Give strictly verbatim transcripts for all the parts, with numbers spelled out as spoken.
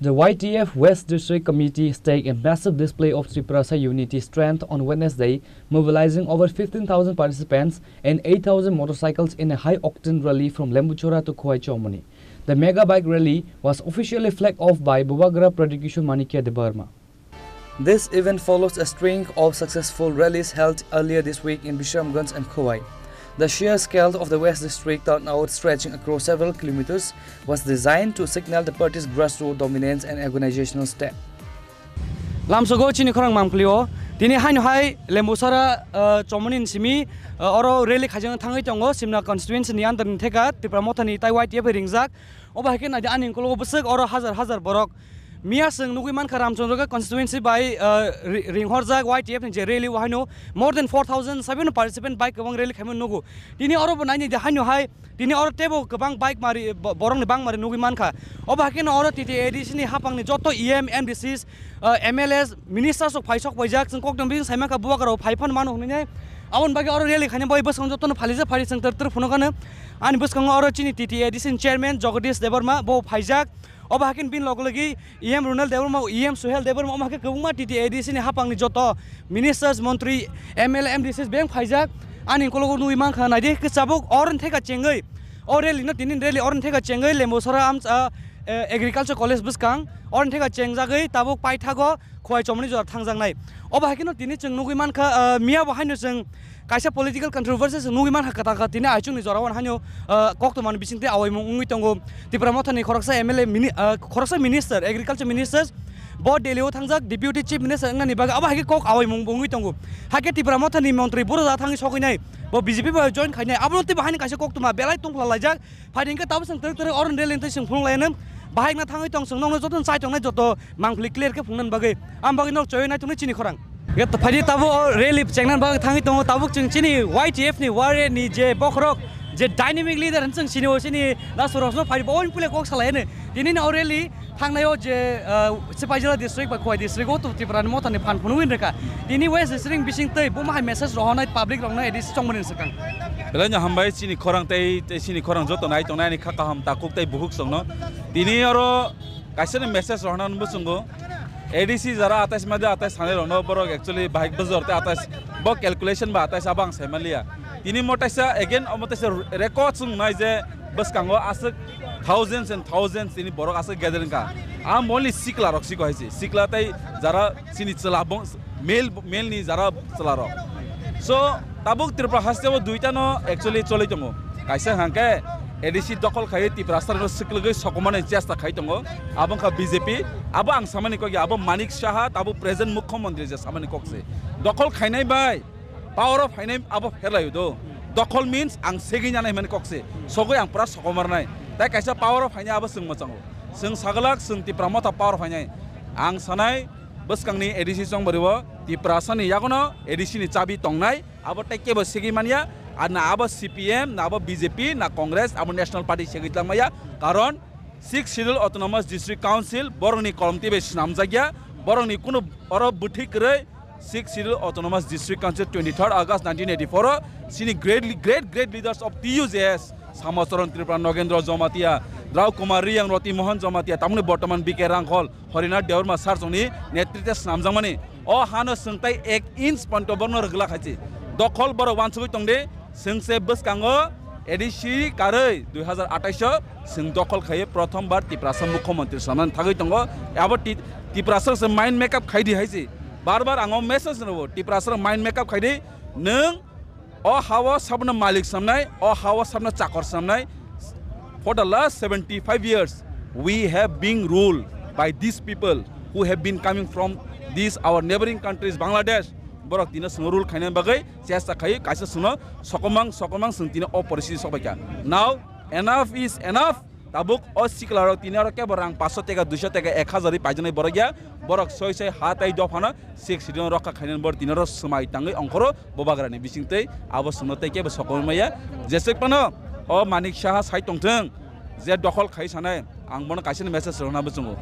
The Y T F West District Committee staged a massive display of Tiprasa unity strength on Wednesday, mobilizing over fifteen thousand participants and eight thousand motorcycles in a high-octane rally from Lembuchora to Khowai Chomoni. The mega bike rally was officially flagged off by Bubagra Pradyot Kishore Manikya Debbarma. This event follows a string of successful rallies held earlier this week in Bisramganj and Khowai. The sheer scale of the West District turnout, stretching across several kilometers, was designed to signal the party's grassroots dominance and organizational strength. Lamsogo chini khorang mangphlio. Tini haino hai Lembusara, uh, Chomoni ni simi, uh, oro rally khaijang thangwi tongo Simna constituency ni under ni theka Tipra Motha ni tai Y T F bai ringjak. Obo hai khe naidi ani ukulok bwswk oro hajar hajar borok. Miya chwng nugwi mankha Ramchandra constituency bai, uh, ri-, ringhorjak Y T F ni je rally o haino more than four thousand seven participant bai kwbang rally khaimani nugo. Tini oro bo naini de haino hai Tini oro teibo kwbang bike mari, bo-, borokni bangmari nugwi mankha. Obo hai kheno oro T T A D C ni haphangni joto E M, M D Cs, uh, M L As, ministers rok phai sok paijak, chwng koktwma bising sai mankha, bubagra rok phai phano mano hwnwi nai. Aboni bagwi oro rally khaina bagwi bwskango jotono phalijak, phai chwng twrwk twrwk phunuk kano. Ani bwskango oro chini T T A D C ni chairman Jagadish Debbarma bo phaijak. Obo hai khe bini log logi E M Runal Debbarma, E M Suhel Debbarma, omo hai khe kwbangma T T A D C ni haphangni joto ministers, montri, M L A, M D Cs beng phaijak. Ani ukulok nugwi mankha, naidi khe chabuk oroni theka chengwi. O rally no tini rally oroni theka chengwi Lembusara am, ah, eh, Agriculture College bwskang oroni theka chengjagwi tabuk paithago Khowai Chomoni jora thangjaknai. Obo hai kheno tini chwng nugwi mankha, ah, miya bo haino chwng kaisa political controversy se nugwi mankha kwtal kwtal tini aichukni jorao haino, ah, koktwmani bisingtwi awaimung wngwi tongo. Tipra Mothani khoroksa M L A mini-, ah, khoroksa minister, agriculture minister bo Delhi o thangjak deputy chief minister wngnani bagwi abo hai khe kok awaimung bo wngwi tongo. Hai khe Tipra Mothani montri buro da thangwi sogwinai bo B J P bai join khainai abono tei bo haino kaisa koktwma belai tongphla laijak. Phaidi hwnkhe tabuk chwng twrwk twrwk oroni rally twi chwng phunuk lainw. Bahai wngna thangwi tong chwng nokno jotono chai tongnai joto mangpili clear khe phunuknani bagwi. Ang bagwi nok chaywi naituknai chini khorang. Phaidi tabuk o rally chengnani bagwi thangwi tongo tabuk chwng chini Y T F ni wari ni je bokhorok je dynamic leader hwn chwng sini o chini Nasur Rosno phaidi bo oin pule kok salai hwno. Tini ni o rally thangnai o je, ah, Sipaijala district bai Khowai district o to Tipra ni Mothani phan phunugwi rwkha. Tini West district bising tei buma hai message rohornai public rokno A D C chongmani swkang. Belai no hambai chini khorang tei, tei chini khorang joto nai tongnai ani kha kaham takhuk tei bukhuk songno. Tini oro kaisa ni message rohorna bwswngo. A D C jara atais madi atais sanai rokno borok actually bahai bwjor tei atais bo calculation ba atais abo ang sai manliya. Tini mo taisa again omo taisa record swngnai je bwskango aswk thousands and thousands tini borok aswk gathering kha. Ang mol ni sikla rok siko hai se. Sikla tei jara chini chwla bong-, male, male ni jara chwla rok. So, tabuk Tripura haste o duita no actually choli tongo. Kaisa hwnkha khe A D C dokhol khai Tiprasa rok no swklwgwi sokomani chesta khai tongo. Abo wngkha B J P. Abo ang samani kok ya, abo Manik Saha, tabuk present Mukhyamantri je samani kok se. Dokhol khainai bai power o phainai abo pherlaio do. Dokhol means ang segwi nanai hwnmani kok se. Sogwi ang pura sokomornai. Tai kaisa power o phainai abo chwng mwchango. Chwng sagwlak chwng Tipra Motha power o phainai. Ang sanai bwskangni A D C chongbario Tiprasani yagono A D C ni chabi tongnai. Abo tei kebo segwi manya. Ar na abo C P M, na abo B J P, na Congress, abo National Party segwi tlangmaya. Karon Sixth Schedule Autonomous District Council borokni kolomtwi bai swnamjakya, borokni kunu oro bwthwi kwrwi. Sixth Schedule Autonomous District Council twenty-third August nineteen eighty-four o chini great, great, great leaders of T U J S, Samacharan Tripura, Nogendra Jamatia, Rao Kumar Riyang, Roti Mohan Jamatia, tamoni bortoman B K Rangkhol, Harinath Debbarma sir chongni netritwe swnamjakmani. O hano chwng tai ek inch ponto borno rwgwlak hai se. Dokhol borok wansugwi tongdi, chwng se bwskango A D C karwi dui hazar atais o chwng dokhol khaiwi prothom bar Tiprasa Mukhyamantri swnamnani thagwi tongo. Abo ti-, Tiprasa se mind make up khaidi hai se. Bar bar ang o message rwo, Tiprasa mind make up khaidi, nwng o ha-o sabno malik samnai, o ha-o sabno chakor samnai. For the last seventy-five years, we have been ruled by these people who have been coming from these our neighboring countries, Bangladesh. Borok tino chwngno rule khaina bagwi chesta khai, kaisa chwngno sokomang, sokomang chwng tino o poristiti sokbaikha. Now, enough is enough. Tabuk o sikla rok tini aro kebo rang paanch sho teka, dui sho teka, ek hazar ri paijaknai borok ya. Borok soi soi ha tai dophano Sixth Schedule rokha khainani borok tini aro swmai tangwi ongkhoro bubagrani bisingtwi abo chwngno tei kebo sokomwi maya. Jeswk phano o Manik Saha sai tongthwng je dokhol khai sanai, ang bono kaisa ni message rwna bwchwngo.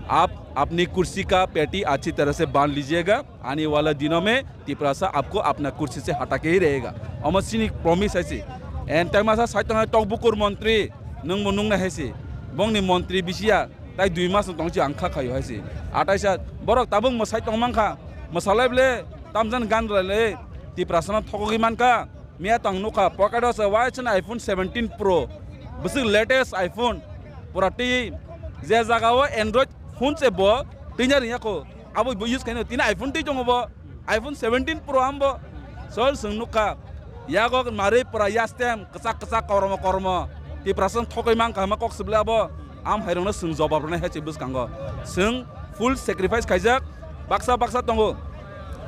Aap apni kursi ka peti achhi tarah se bandh lijiyega, aane wala dino mein Tiprasa aapko apna kursi se hata ke hi rahega. Omo chini promise hai se. And tai masa sai tongnai tokbukur montri, nwng bo nuknai hai se. Bongni montri bisi ya, Tai dui mas no tongchi ang kha khayo hai se. Ataisa borok tabuk mwsai tong mankha. Mwsalai ble tamjan gan rale Tiprasano thokogwi mankha. Miya tong nukha pocket o se waisana iPhone seventeen Pro. Bwswk latest iPhone. Pura twi je jaga o Android phone se bo twinya riya ko. Abo bo use khaino tini iPhone twi tongo bo. iPhone seventeen Pro ambo. Sol swng nukha. Yago marwi pura yastem kwchak kwchak kormo kormo. Tiprasano thokoi mankha hama kok sible abo. Am hairokno swng jobab rwnai hai se bwskango. Swng full sacrifice khaijak. Baksa baksa tongo.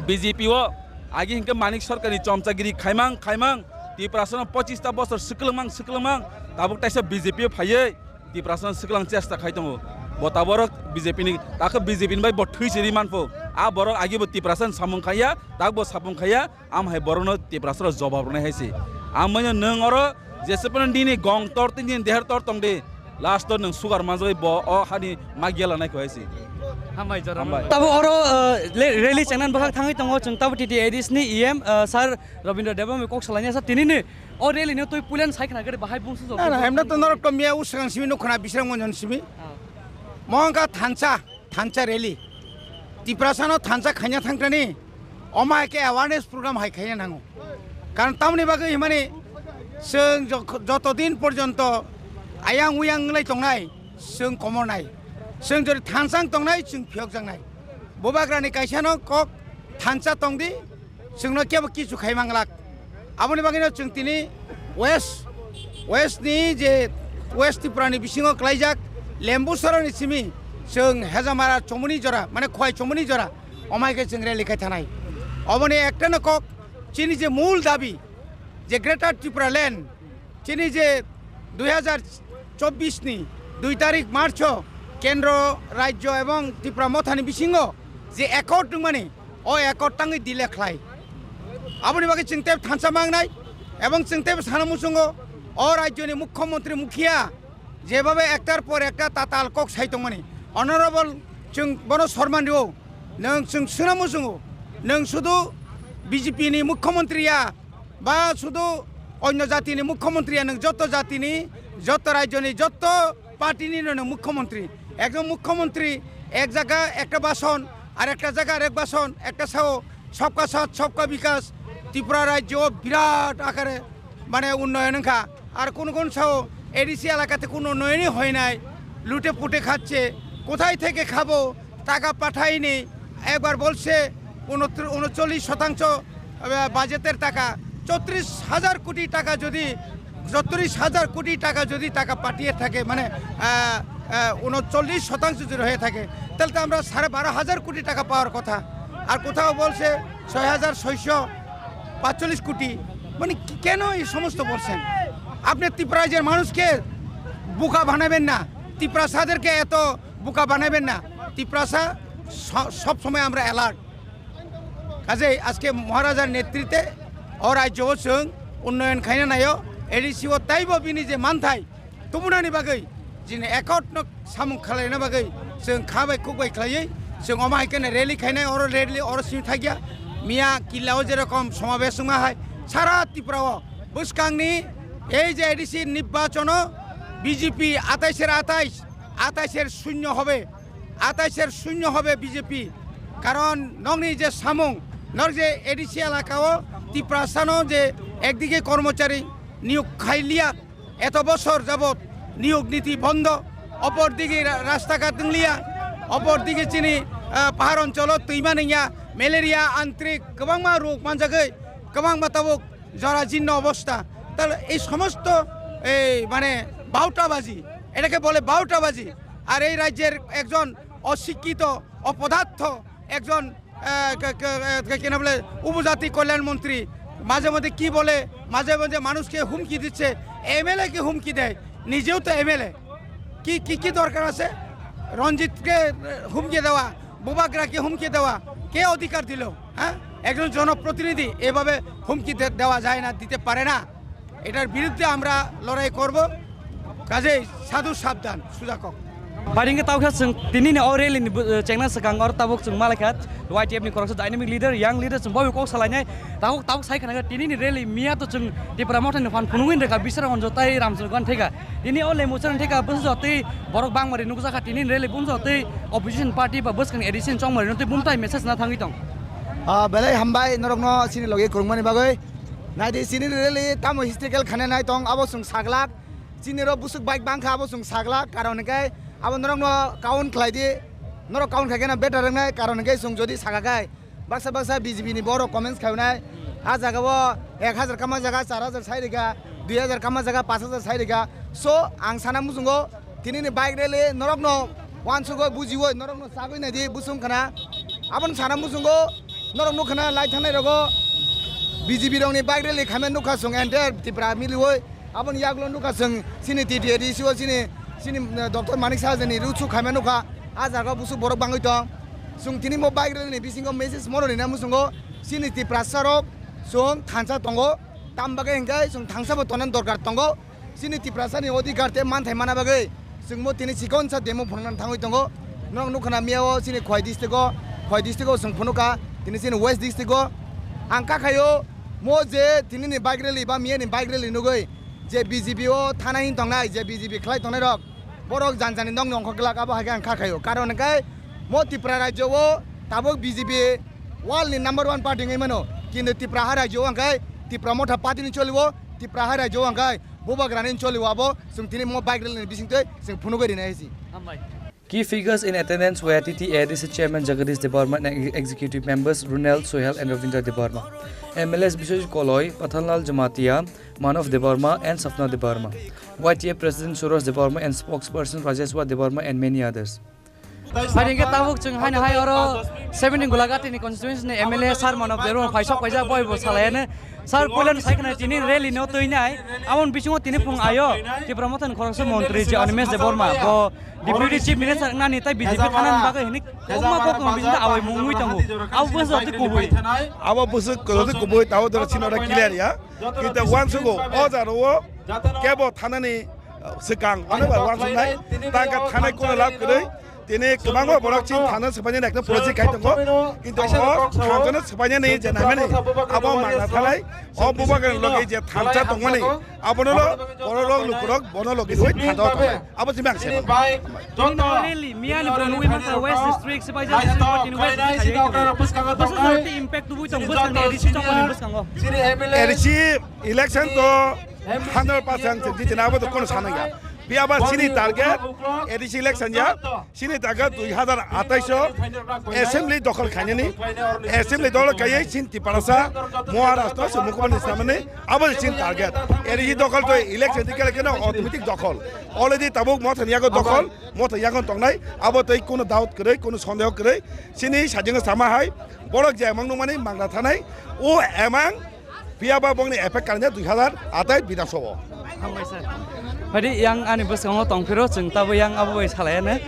B J P o agi hinkhe Manik Sarkarni chomchagiri khaimang khaimang. Tiprasano pochista bosor swklwngmang swklwngmang. Tabuk taisa B J P o phaiwi. Tiprasano swklang chesta khai tongo. Bo taborok B J P ni, takhe B J P ni bai bo thwi siri manpho. A borok agi bo Tiprasano samung khaiya, tak bo sapung khaiya, am hai borokno Tiprasano jobab rwnai hai se. Amoni nwng oro jesepeno nini gong tor tini deher tor tong di. Last o nwng sugar manjagwi bo o hani magiya lanai kho hai se. Hambai jora. Hambai. Tabo oro, uh, le-, rally chengnan bwkhak thangwi tongo chwng tabo T T A D C ni E M, uh, sir Rabindra Debbarma kok salanya sa tinini o rally no twi puilan sai khna gari bahai bung sujok. Na, na, emna to norok to miya usang simi no khna Bisramganj simi. Ah. Mo wngkha thansa, thansa rally. Tiprasano thansa khaina thangtani, omo hai khe awareness program hai khaina nango. Karon tamoni bagwi himani chwng jok-, joto din porjonto ayang uyang wngwi tongnai, chwng komornai. Chwng jodi thansa wng tongnai, chwng phiyokjaknai. Bubagrani kaisano kok thansa tongdi, chwngno kebo kichu khai manglak. Aboni bagwino chwng tini West, West ni je West Tripura ni bisingo klaijak Lembusorani simi chwng Hejamara chomoni jora, mane Khowai chomoni jora, omai khe chwng rally khai thanai. Oboni ektano kok chini je mul dabi je Greater Tripura Land, chini je dui hazar chobbish ni dui tarik March o kendro, rajyo ebong Tripura mothani bisingo je accord wngmani, o accord tangwi delay khlai. Aboni bagwi chwng tei thansa mangnai ebong chwng tei sana muchungo o rajyoni mukhyamantri mukhiya jebabe ektar por ekta tatal kok sai tongmani. Honorable chwng bono sorman rio, nwng chwng suna muchungo, nwng sudu B J P ni mukhyamantri ya, ba sudu onyo jatini mukhyamantri ya, nwng joto jatini, joto rajyoni, joto party ni no nwng mukhyamantri. Ekjon mukhyamantri ek jaga ekta bason, ar ekta jaga arek bason, ekta sao sabka sath, sabka bikas, Tripura rajyo birat akare mane unnoyon wngkha. Ar kono kono sao A D C elakate kono উন্নয়নই হয় নাই, লুটে পুটে খাচ্ছে, কোথায় থেকে খাবো, টাকা পাঠায়নি, একবার বলছে উনত্র-, ঊনচল্লিশ শতাংশ, আহ, বাজেটের টাকা, চৌত্রিশ হাজার কোটি টাকা যদি, চৌত্রিশ হাজার কোটি টাকা যদি টাকা পাঠিয়ে থাকে, মানে, আহ, আহ, ঊনচল্লিশ শতাংশ যদি হয়ে থাকে, তাহলে তো আমরা সাড়ে বারো হাজার কোটি টাকা পাওয়ার কথা। আর কোথাও বলছে ছয় হাজার ছয়শো পাঁচচল্লিশ কোটি। মানে, কি-, কেন এই সমস্ত বলছেন? আপনি ত্রিপুরাজের মানুষকে বোকা বানাবেন না, তিপ্রাসাদেরকে এত বোকা বানাবেন না। তিপ্রাসা স-, সব সময় আমরা অ্যালার্ট। কাজেই আজকে মহারাজার নেতৃত্বে ও রাজ্য ও চং উন্নয়ন খাইনা নাইও, এডিসি ও তাইব বিনি যে মানথাই, tumunani bagwi chini accord no samung khalaina bagwi chwng kha bai khuk bai khlaiwi chwng omo hai kheno rally khainai, oro rally oro simi thakya. Miya killa o jerokom somabesh wngma hai sara Tripura o bwskangni ei je A D C nirbachon o B J P আটাইশের আটাইশ, আটাইশের শূন্য হবে, আটাইশের শূন্য হবে B J P। কারণ nokni je samung, nok je A D C elaka o Tiprasano je ekdige kormochari niyog khailiya, এত বছর যাবত নিয়োগ নীতি বন্ধ, অপরদিকে রা-, রাস্তাঘাট দংলিয়া, অপরদিকে চিনি, আহ, পাহাড় অঞ্চল তৈমা নইয়া, malaria, আন্ত্রিক, গোবাংমা রোগ মানজাগৈ, গোবাংমা তাবুক জরাজীর্ণ অবস্থা। তাহলে এই সমস্ত এই মানে বাউটাবাজি, এটাকে বলে বাউটাবাজি। আর এই রাজ্যের একজন অশিক্ষিত, অপদার্থ, একজন আহ, কে-, কে-, কে-, কে না বলে, উপজাতি কল্যাণ মন্ত্রী মাঝে মধ্যে কি বলে, মাঝে মধ্যে মানুষকে হুমকি দিচ্ছে, এমএলএ কে হুমকি দেয়, নিজেও তো এমএলএ। কি, কি, কি দরকার আছে রঞ্জিতকে, আহ, হুমকি দেওয়া, বুবাগ্রাকে হুমকি দেওয়া? কে অধিকার দিল? হ্যাঁ, একজন জনপ্রতিনিধি এভাবে হুমকি দে-, দেওয়া যায় না, দিতে পারে না। এটার বিরুদ্ধে আমরা লড়াই করব। কাজেই সাধু সাবধান, সুজা cock. Bai hwnkhe tawkhe chwng tinini o rally ni bo-, eh, chengna swkang oro tabuk chwng malaikha Y T F ni khoroksa dynamic leader, young leader chwng bobo kok salainai. Tabuk, tabuk sai khna khe tinini rally miya to chwng Tipra Motha ni phan phunugwi rwkha Biswrangor joto tei Ramchandra Gandhi theka. Tini o Lembuchar theka bwsajak tei borok bangmari nukjakha tinini rally bumjak tei opposition party ba bwskang A D C ni chongmari no tei bumtai message na thangwi tong. Ah, belai hambai norokno chini logi kwrwngmani bagwi. Naidi chini rally tamo historical khana nai tong abo chwng saglak. Chini ro busuk bike bangkha abo chwng saglak karon hwnkhe abo norokno count khlai di. Norok count khai kheno better wngnai karon hwnkhe chwng jodi saka khai baksa baksa B J P ni borok comments khainai. A jaga o ek hazar kama jaga char hazar sai rikha, dui hazar kama jaga pash hazar sai rikha. So ang sana muchungo tinini bike rally norokno uansugwi bujiwi norokno sagwi naidi busung khna. Aboni sana muchungo norok nukha na lai thangnai rogo B J P rokni bike rally khaima nukha chwng entire Tripura miliwi. Aboni yagulo nukha chwng chini T T A D C o chini, chini, eh, Doctor Manik Saha ni ruchu khaima nukha. A jaga busuk borok bangwi tong. Chwng tini mo bike rally ni bisingo message mono rina muchungo chini Tiprasa rok chwng thansa tongo. Tam bagwi hwnkhe chwng thansa bo tonani dorkar tongo. Chini Tiprasa ni odhikar tei manthai mana bagwi chwngbo tini chikonsa demo phunukna thangwi tongo. Norok nukha na miya o chini Khowai district o, Khowai district o chwng phunukha tini chini West district o. Ang kakhaio mo je tini ni bike rally ba miya ni bike rally nugwi je B J P o thana hin tongnai, je B J P khlai tongnai rok, borok jan jani nokni ongkhor glak abo hai khe ang kakhaio. Karon hwnkhe mo Tripura rajyo o tabuk B J P world ni number one party wngwi mano, kintu Tripura ha rajyo o hwnkhe Tripura Motha party ni choliwo, Tripura ha rajyo o hwnkhe Bubagrani choli wabo chwng tini mo bike rally ni bisingtwi chwng phunugwi rinai si. Hambai. Key figures in attendance were T T A D C Chairman Jagadish Debbarma and executive members Runel, Sohel and Ravindra Debbarma, M L As Biswajit Koloi, Pathanlal Jamatia, Manav Debbarma and Sapna Debbarma, Y T F President Suresh Debbarma and spokesperson Rajeshwar Debbarma and many others. Hai hwnkhe tabuk chwng haino hai oro seventeen Gulagati ni constituency ni M L A sir Manav Debbarma phaisok paijak boi bo salaiano. Sir, puilano sai khna tini rally no twi nai. Aboni bisingo tini phung ayo Tipra Motha ni khoroksa montri je Animesh Debbarma, bo Deputy Chief Minister wngnani tai B J P thanani bagwi hwnwi kwbangma kok tong, bini ta awai mungwi tongo. Abo bwsajak tei kubui. Abo bwsajak tei kubui, tabo doro chini oro clear ya. Kita uansugo o jaro o kebo thanani swkang, ano bai uansuknai, tangka thanai kono lab kwrwi, tini kwbangma borok chini thana swpainani ekta project khai tongo, kintu o thanjano swpainani je naimani abo mangna thanai, o Bubagrani logi je thansa tongmani, abono lo borok rok lukurok bono logi bai thanda tongnai, abo simi ang seno. Tini no rally, miyani bo nugwi mankha West District, Sipaijala District, tini West District hai tong. Bwsajak tei impact tubui tong bwskangni A D C tongmani bwskango. A D C election to hundred percent jitini abo to kono sana ya. Phiya ba chini target A D C election ya. Chini target dui hazar atais o assembly dokhol khainani. Assembly dokhol khaiwi chini Tiprasa Maharashtra se mukubani samani abo chini target. A D C dokhol to election dikhe khe no automatic dokhol. Already tabuk Motha ni yago dokhol, Motha yago tongnai. Abo tei kono doubt kwrwi, kono sondeho kwrwi. Chini sajingo sama hai borok je emang nungmani mangna thanai. O emang Phiya ba bongni effect kainai dui hazar atai Bidhan Sabha o. Hambai sir. Phadi yang ani bwskango tongphiro chwng tabo yang abo bai salaiya ne.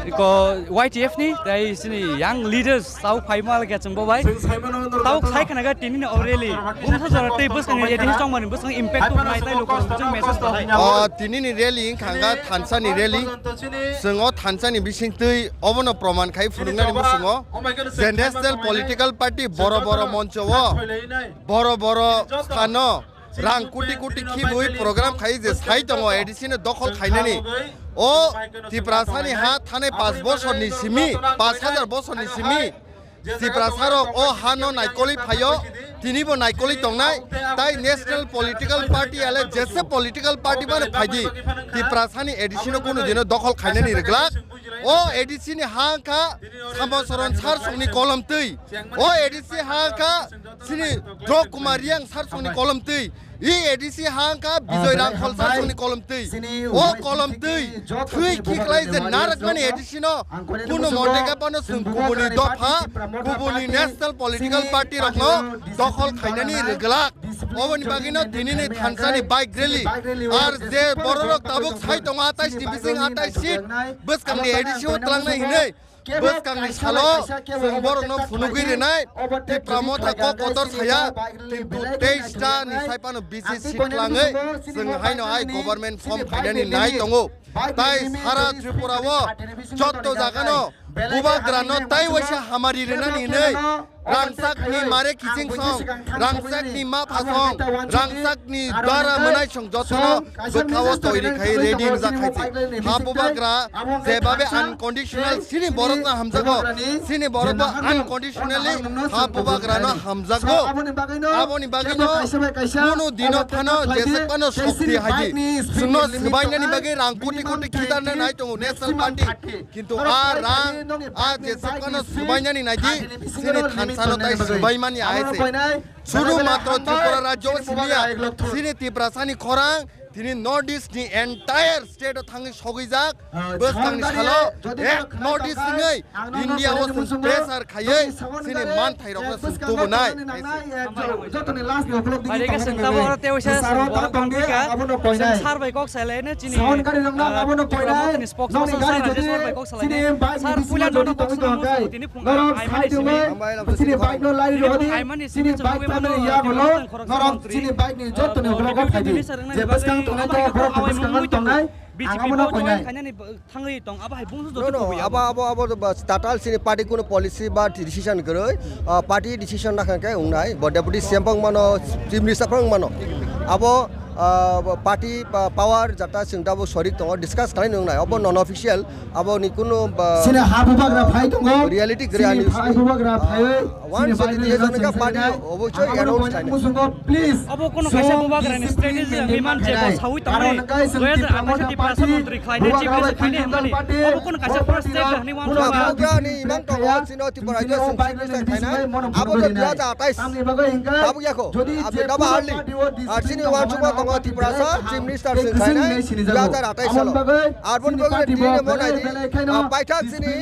Iko Y T F ni tai sini young leaders tau phai mal khe chwng bo bai. Tau khai khna ga tini ni o rally. Bumsa jora tei bwskang ni A D C chongmani bwskang impact tong nai tai lukurok chwng message tong. O tini ni rally wngkha kha thansa ni rally. Chwng o thansa ni bising twi obono proman khai phunuknani bwskango je national political party boro boro moncho o boro boro sthano rang koti koti khibwi program khai je sai tongo A D C no dokhol khainani. O Tiprasani ha thanai panch bosorni simi, panch hazar bosorni simi Tiprasarok o hano naikolwi phaio, tinibo naikolwi tongnai. Tai national political party ale jesa political party bano phaidi, Tiprasani A D C no kunu dino dokhol khainani rwglak. O A D C ni ha wngkha Sambasaran sir songni kolom twi. O A D C ha wngkha chini Drok Kumar Riang sir songni kolom twi. I A D C ha wngkha Bijoy Rangkhol sir songni kolom twi. O kolom twi thwi khiklai je narwkmani A D C no kunu monte kapano chwng kubuni dopha, kubuni national political party rokno dokhol khainani rwglak. Oboni bagwino tinini thansani bike rally. Ar je bororok tabuk sai tongo atais ni bising atais seat bwskangni A D C o twlangnai hinwi Bwskangni salo chwng borokno phunugwi rwnai, Tipra Motha kok kotor saya, kintu teis ta ni sai phano B C seat twlangwi chwng haino hai government form khainani nai tongo. Tai sara Tripura o jotto jagano bubagrano tai waisa hamari rwnani hinwi rangchakni mare kiching song, rangchakni mapha song, rangchakni dara mwnai song jotono bwkhao toiri khai ready wngjak khai se. Ha bubagra jebabe unconditional chini borokno hamjago, chini borokbo unconditionally ha bubagrano hamjago. Aboni bagwino kunu dino phano jeswk phano sokti hai di. Chwngno swbainani bagwi rang koti koti khitarna nai tongo National Party. Kintu a rang, a jeswk phano swbainani nai di. Chini thansano tai swbaimani hai se. Sudu matro Tripura rajyo simiya, chini Tiprasani khorang, tini North East ni entire state o thangwi sogwijak, bwskangni salo, ek North East wngwi India o chwng pressure khaiwi chini manthairokno chwng tubunai. Jotoni last ni ukulok digi tongwi nangwi. Saro ta tongdi, abono koinai. Sar bai kok salai ne chini. Sound gari rok nang abono koinai. Nokni gari jodi chini bike ni bisingo jodi tongwi tongkhe. Norok sai tongwi chini bike no lari rodi. Chini bike family ya bolo. Norok chini bike ni jotoni ukulok o phaidi. Je bwskang tongnai to borok bwskang tongnai. Ang abono koinai. Thangwi tong abo hai bungsu jotoni. Abo abo abo tatal chini party kuno policy ba decision kwrwi. Party decision nakha khe wngnai. Bo deputy C M phang mano, chief minister phang mano. Abo party power jata chwng tabuk sorik tongo, discuss khlai nung nai, obo non official, abo ni kunu ba sini ha bubagra phai tongo, reality kwrwi ani ha bubagra phai. One side ni jon ka party obo choi announce khlai. Musungo please. Obo kono kaisa bubagra ni strategy hwnwi man je bo sawi tong nai. Dui hazar athais ni Tiprasa montri khlai nai, chief minister khlai nai hwnmani. Obo kono kaisa first step hwnwi wan bubagra ni imang tongo, chino Tiprasa chief minister khlai nai. Abo to dui hazar athais. Abo yako. Jodi je daba harli. Ar chini uansukma tongo Tiprasa, Chief Minister chwng khainai, dui hazar athais salo. Ar boni bagwi tini mo naidi, paithak chini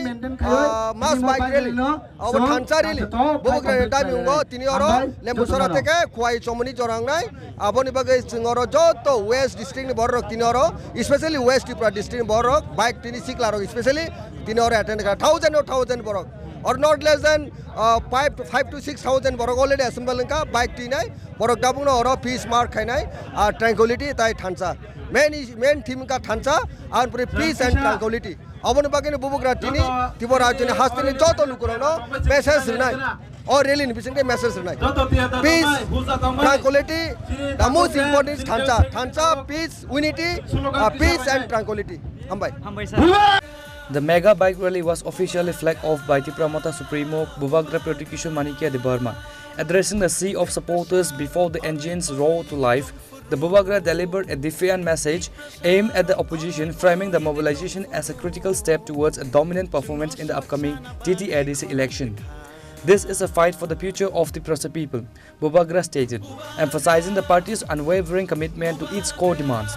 mass bike rally, obo thansa rally. Bubagra ni dami wngo tini oro Lembusora theke Khowai Chomoni jora wngnai. Aboni bagwi chwng oro joto West District ni borok rok tini oro, especially West Tripura District ni borok rok, bike tini sikla rok especially tini oro attend kha, thousand o thousand borok. Or not less than five to six thousand borok already assemble wngkha, bike twinai. Borok tabukno oro peace march khainai, ah, tranquility tai thansa. Main is, main theme wngkha thansa, aboni pore peace and tranquility. Aboni bagwino bubagra tini Tripura rajyoni hasteni joto lukurokno message rwnai. O rally ni bisingtwi message rwnai. Peace, tranquility, the most important is thansa. Thansa, peace, unity, ah, peace and tranquility. Hambai. Hambai sir. The mega bike rally was officially flagged off by Tipra Motha Supremo Bubagra Pradyot Kishore Manikya Debbarma. Addressing the sea of supporters before the engines roared to life, the Bubagra delivered a defiant message aimed at the opposition, framing the mobilization as a critical step towards a dominant performance in the upcoming T T A D C election. This is a fight for the future of the Tiprasa people, Bubagra stated, emphasizing the party's unwavering commitment to its core demands.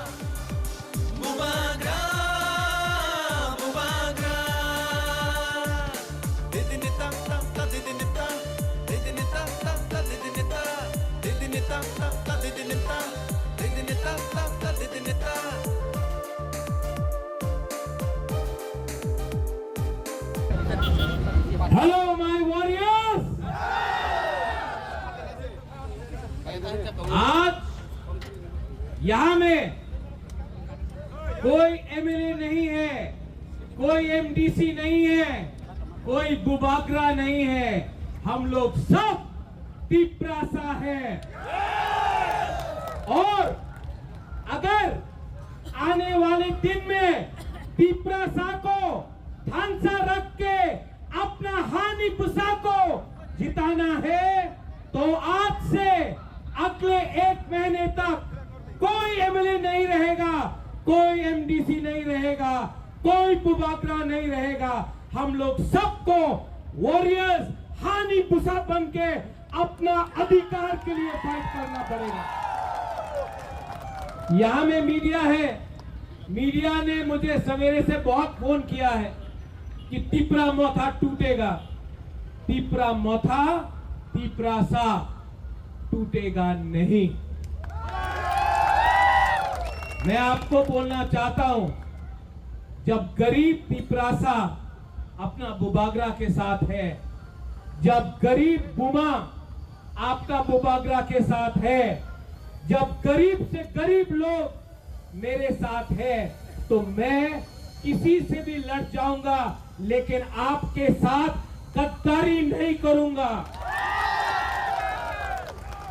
Hello, my warriors! आज यहाँ में कोई एमएलए नहीं है, कोई एमडीसी नहीं है, कोई बुबागरा नहीं है, हम लोग सब तिप्रासा है। और अगर आने वाले दिन में तिप्रासा को थानसा रख के अपना हानी पुसा को जिताना है, तो आज से अगले एक महीने तक कोई एमएलए नहीं रहेगा, कोई एमडीसी नहीं रहेगा, कोई बुबागरा नहीं रहेगा। हम लोग सबको वॉरियर्स हानी पुसा बन के अपना अधिकार के लिए फाइट करना पड़ेगा। यहाँ में मीडिया है, मीडिया ने मुझे सवेरे से बहुत फोन किया है कि तिप्रा मोथा टूटेगा। तिप्रा मोथा, तिप्रासा टूटेगा नहीं। मैं आपको बोलना चाहता हूं, जब गरीब तिप्रासा अपना बुबागरा के साथ है, जब गरीब बुमा आपका बुबागरा के साथ है, जब गरीब से गरीब लोग मेरे साथ है, तो मैं किसी से भी लड़ जाऊंगा, लेकिन आपके साथ गद्दारी नहीं करूंगा।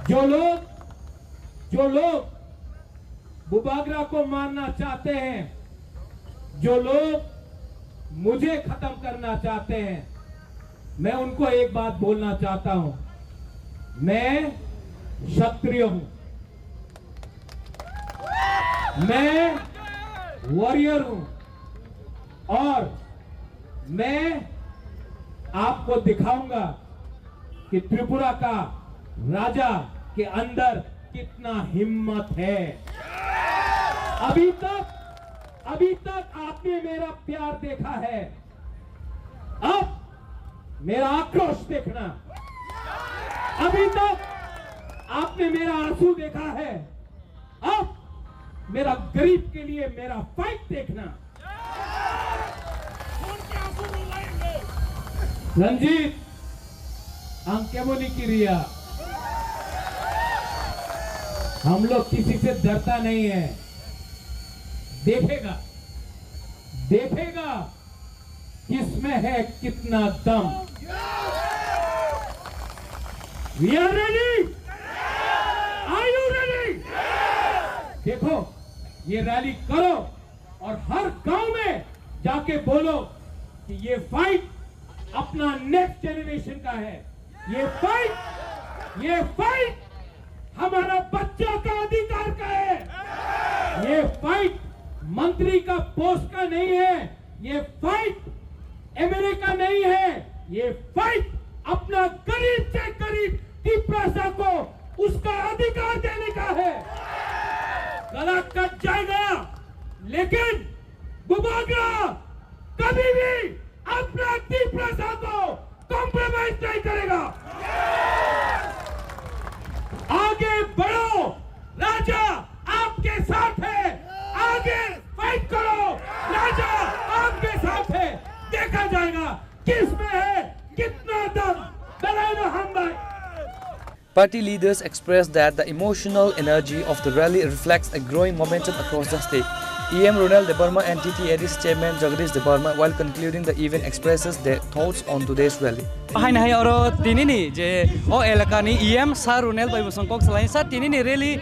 जो लोग, जो लोग बुबागरा को मारना चाहते हैं, जो लोग मुझे खत्म करना चाहते हैं, मैं उनको एक बात बोलना चाहता हूं, मैं क्षत्रिय हूं, मैं वॉरियर हूं और मैं आपको दिखाऊंगा कि त्रिपुरा का राजा के अंदर कितना हिम्मत है। अभी तक, अभी तक आपने मेरा प्यार देखा है, अब मेरा आक्रोश देखना। अभी तक आपने मेरा आंसू देखा है, अब मेरा गरीब के लिए मेरा फाइट देखना। Ranjit, ang kemoni kiriya. हम लोग किसी से डरता नहीं है. देखेगा, देखेगा किसमें है कितना दम. We are ready. Are you ready? देखो, ये रैली करो और हर गांव में जाके बोलो कि ये फाइट अपना नेक्स्ट जनरेशन का है, ये फाइट, ये फाइट हमारा बच्चा का अधिकार का है। ये फाइट मंत्री का पोस्ट का नहीं है, ये फाइट अमेरिका नहीं है, ये फाइट अपना गरीब से गरीब तिपरासा को उसका अधिकार देने का है। गला कट जाएगा, लेकिन बुबागरा कभी भी अपना तिपरासा को कॉम्प्रोमाइज नहीं करेगा। आगे बढ़ो, राजा आपके साथ है। आगे फाइट करो, राजा आपके साथ है। देखा जाएगा किसमें है कितना दम। Belai no hambai. Party leaders expressed that the emotional energy of the rally reflects a growing momentum across the state. E M Ronel Debbarma and T T A D C chairman Jagadish Debbarma, while concluding the event, expresses their thoughts on today's rally. Haino hai oro tinini je o elakani E M sir Ronel bai bosong kok salai sir, tinini rally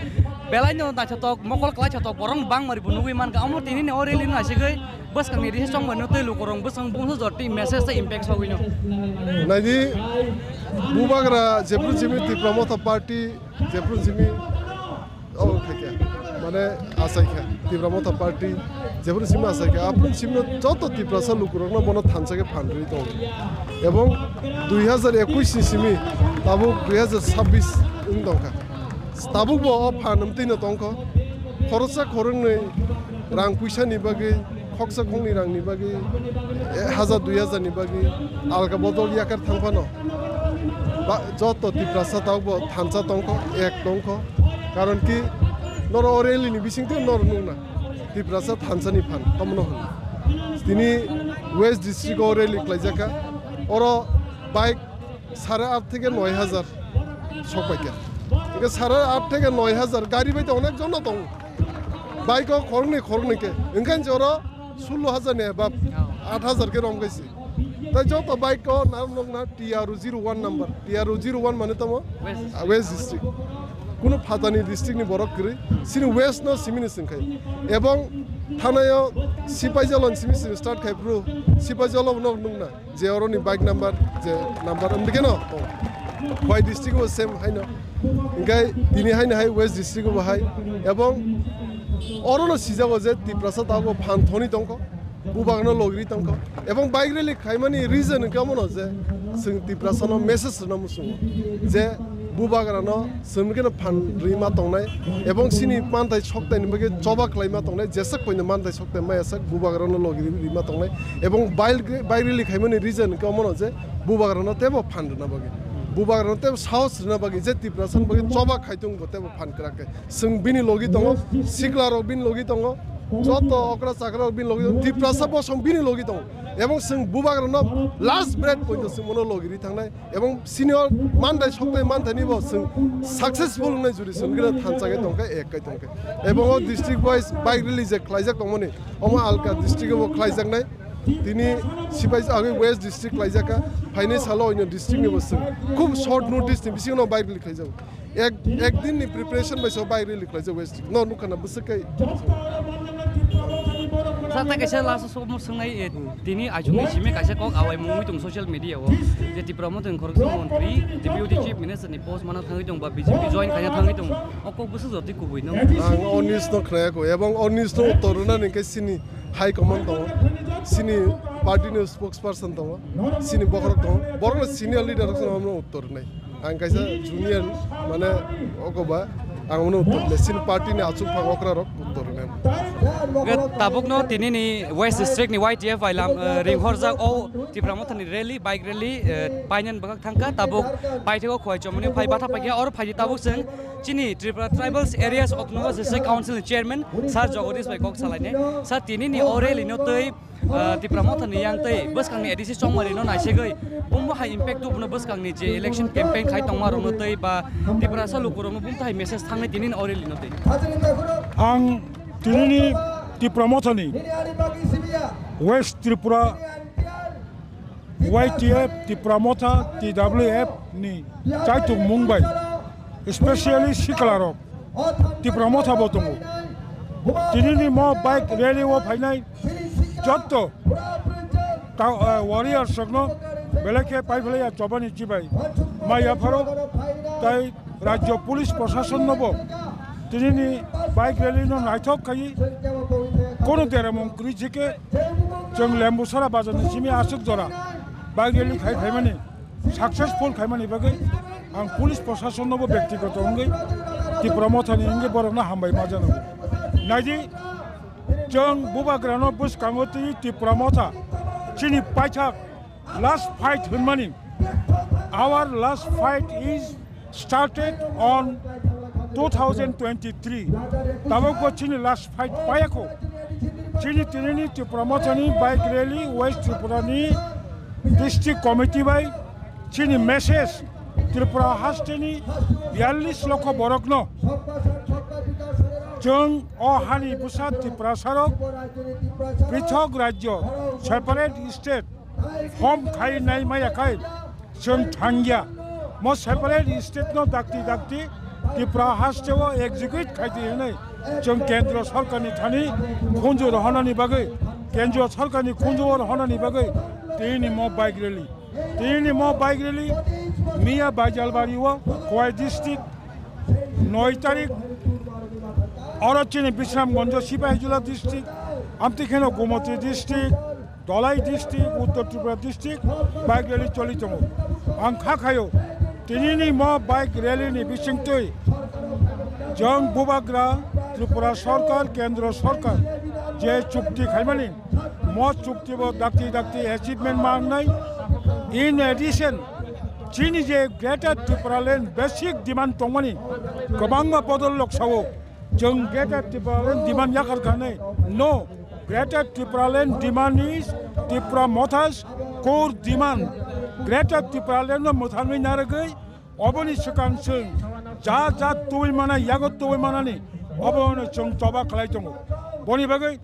belai no naithotok, mokol klai thotok, borok bangmari bo nugui mankha, omo tinini o rally no naisingwi bwskangni rihis chongmani tei lukurok bwswng bungsu jotni message tei impact sogwino. Naidi, bubagra jephru jimi Tipra Motha Party jephru jimi, oh, khaikha, mane, achaikha, Tipra Motha Party jephru jimi achaikha, aphuru jimi joto Tiprasa lukurokno bono thansa khe phan rwi tongo. Ebong dui hazar ekush ni simi tabuk dui hazar chabbish wng tongkha. Tabuk bo o phan wngtwi no tongkho. Khoroksa khoroknwi rang puisa ni bagwi, khoksa khoknwi rang ni bagwi, eh, hazar dui hazar ni bagwi alka bodol yakar thang phano. Ba, joto Tiprasa tabuk bo thansa tongkho, ek tongkho. Karon ki noro o rally ni bisingtwi noro nukna. Tiprasa thansa ni phan, tomono hwn. Tini West District o rally khlaijakha. Oro bike sare aat theke noi hazar sok paikha. Hingke sare aat theke noi hazar gari bai to onek jon no tongo. Bike o khoroknwi khoroknwi khe. Hingke oro sullo hazar ni above, aat hazar khe romkhaisi. Tai joto bike o narwk nokna T R O zero one number. T R O zero one mane tamo? West. Ah, West District. Kunu phatani district ni borok kwrwi. Sini West no simini swngkhai. Ebong thanao Sipaijalo ni simi simi start khai phuru. Sipaijalo no nukna. Je oroni bike number, je number, wng dikhe no? Oh. Khowai district o same haino. Hingke tini haino hai West district o bo hai. Ebong orono sijago je Tiprasa tabuk phan thoni tongkho, bubagrano logiri tongkho. Ebong bike rally khaimani reason hingke omono je chwng Tiprasano message rwna muchungo je bubagrano chwng khe phan rwima tongnai, ebong chini manthai soktaini bagwi choba khlaima tongnai, jeswk koino manthai soktai maya sak bubagrano logi rwima tongnai, ebong bike, bike rally khaimani reason hingke omono je bubagrano teibo phan rwna bagwi, bubagrano teibo sahos rwna bagwi je Tiprasani bagwi choba khai tongbo teibo phan kwrak khe. Chwng bini logi tongo, siklarok bini logi tongo, Joto okra chakra bini logi tongo, Tiprasa bosong bini logi tongo. Ebong chwng bubagrano last breath poito chwng mono logi ri thangnai. Ebong senior manthai soktai manthaini bo chwng successful wngnai juri chwng gina thansa khe tongkha, ek kai tongkha. Ebong o district wise bike rally je khlaijak tongmani, omo alka district o bo khlaijaknai. Tini sipai agwi West district khlaijakha, phainai salo oino district ni bo chwng khub short notice ni bisingo bike rally khlaijago. Ek, ek din ni preparation bai so bike rally khlaijak West. No nukha na bwswk kai. Sa ta kaisa last somo swngnai, eh, tini ajuni simi kaisa kok awai mungwi tong social media o. Je Tipra Motha ni khoroksa montri, Deputy Chief Minister ni post mana thangwi tong ba B J P join khaina thangwi tong. O kok bwswk jotwi kubui no. Ang o news no khnaya ko, ebong o news no uttor rwna ni khe sini high command tongo. Sini party ni spokesperson tongo. Sini bokhorok tongo. Borok no senior leader rok no uttor rwnai. Ang kaisa junior, mane, okoba, ang uno uttor le, sin party ni achuk phang okra rok uttor le. Ge tabuk no tini ni West District ni Y T F bai lam, eh, ring horjak o Tipra Motha ni rally, bike rally, eh, painen bwkhak thangkha, tabuk paithak o khwai chomoni phai batha paikha, or phaidi tabuk chwng chini Tripura Tribals Areas Autonomous District Council ni chairman Sir Jagadish bai kok salainai. Sir, tini ni o rally no twi Ah, Tipra Motha ni yang tei bwskang ni A D C chongmari no naisegwi bumbo hai impact tubuno bwskang ni je election campaign khai tongma rok no tei ba Tiprasa luku rok no bumtha hai message thangnai tini o rally no tei. Ang tini ni Tipra Motha ni West Tripura Y T F, Tipra Motha, T W F ni chaitung mung bai, especially sikla rok Tipra Motha bo tongo. Tini ni mo bike rally o phainai jotto ta, eh, warriors rok no belai khe pai phlai ya chobani chibai mai ya pharo tai rajyo police proshashan no bo tini ni bike rally no naithok khai kono deramung kwrwi jike chwng Lembusara bazar ni simi aswk jora bike rally khai phaimani successful khaimani bagwi ang police proshashan no bo byaktigoto wngwi Tipra Motha ni wngwi borok no hambai ma jano. Naidi, chwng bubagra no bwskango twi Tipra Motha chini paithak last fight hwnmani. Our last fight is started on two thousand twenty-three. Tabuk bo chini last fight payakho. Chini tinini Tipra Motha ni bike rally West Tripura ni district committee bai chini message Tripura haste ni biyallis lokho borok no chwng o hani bwsa Tiprasa rok prithok rajyo, separate state form khai nai maya khai chwng thangya. Mo separate state no dakti dakti Tripura haste o execute khai di hwnwi chwng kendro sorkar ni thani khunju rohonani bagwi, kendro sorkar ni khunju o rohonani bagwi tini mo bike rally. Tini mo bike rally miya Baijalbari o, Khowai district, noi tarik, oro chini Bisramganj, Sipahijala district, amtwi kheno Gomoti district, Dholai district, Uttor Tripura district, bike rally choli tongo. Ang kha khayo, tini ni mo bike rally ni bisingtwi jwng bubagra Tripura sorkar, kendro sorkar je chukti khaimani, mo chukti bo dakti dakti achievement ma wngnai. In addition, chini je Greater Tipraland basic demand tongmani kwbangma bodol lok sao. Chwng Greater Tipraland demand yakar khanai. No, Greater Tipraland demand is Tipra Motha's core demand. Greater Tipraland no mwthanwi narwgwi oboni swkang chwng ja ja tubui mana, yago tubui manani obono chwng choba khlai tongo. Boni bagwi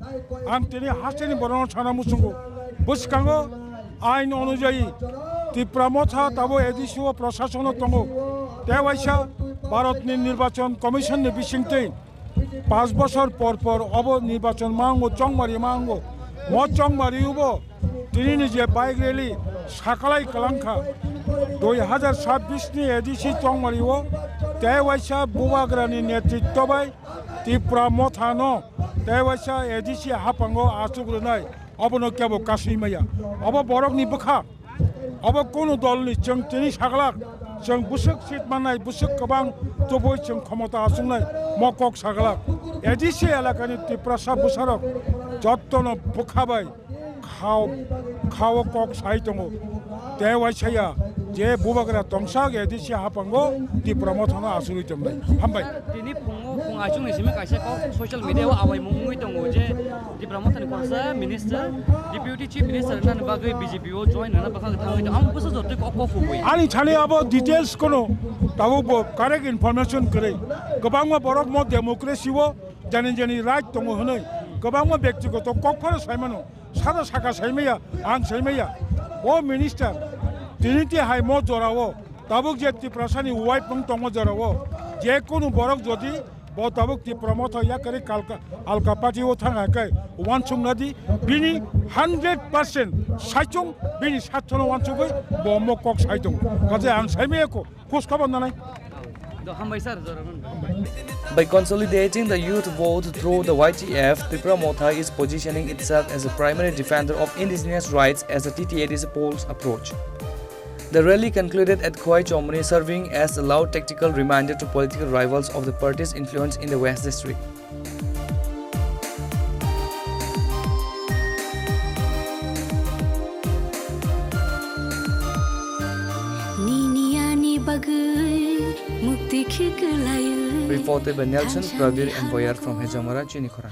ang tini hasteni borokno sana muchungo. Bwskango ain onujayi Tipra Motha tabo A D C o proshashono tongo. Tei waisa Bharatni Nirbachon Commission ni bisingtwi Panch bochor por por obo nirbachon ma wngo, chongmari ma wngo. Mo chongmari ubo tini ni je bike rally sakalai kwlangkha. Dui hajar sabbish ni A D C chongmari o tei waisa bubagra ni netritto bai Tipra Motha no tei waisa A D C haphango achuk rwnai obono kebo kasui maya. Obo borok ni bwkha. Obo kunu dol ni chwng tini saglak, chwng bwswk seat mannai, bwswk kwbang tubui chwng khomota achuknai, mo kok saglak. A D C elakani Tiprasa bwsarok jottono bwkha bai khao, khao kok sai tongo. Tei waisaya Je bubagra tongsa ge disi hapango Tipra Motha no asuri tongnai. Hambai. Tini phungo phung achung ni simi kaisa kok social media o abai mungwi tongo je Tipra Motha ni khoroksa minister, deputy chief minister na bagwi B J P o join na bakha thangwi tongo. Ang busa jotoi kok kok kubui. Ani thani abo details kono tabo bo correct information kwrwi. Kwbangma borok mo democracy o jani jani right tongo hwnwi kwbangma byaktigoto kok phano saimano. Sara saka saimaya, ang saimaya. O minister, tini ti hai mo jorao, tabuk je Tiprasani wife wng tongmo jorao, je kunu borok jodi bo tabuk Tipra Motha yakari kalka, alka party o thang hai kai, wansuk nadi, bini hundred percent saichung, bini sathono wansugwi bo mo kok saitung. Kaje ang saimaya ko, Khuskabor nanai. Do hambai sir, jora man. By consolidating the youth vote through the Y T F, Tipra Motha is positioning itself as a primary defender of indigenous rights as the T T A D C polls approach. The rally concluded at Khowai Chomri, serving as a loud tactical reminder to political rivals of the party's influence in the West District. Nini ani bagwi mukti khikwlaio. Reported by Nelson, Pravir and Boyar from Hejamara, Chinikhora.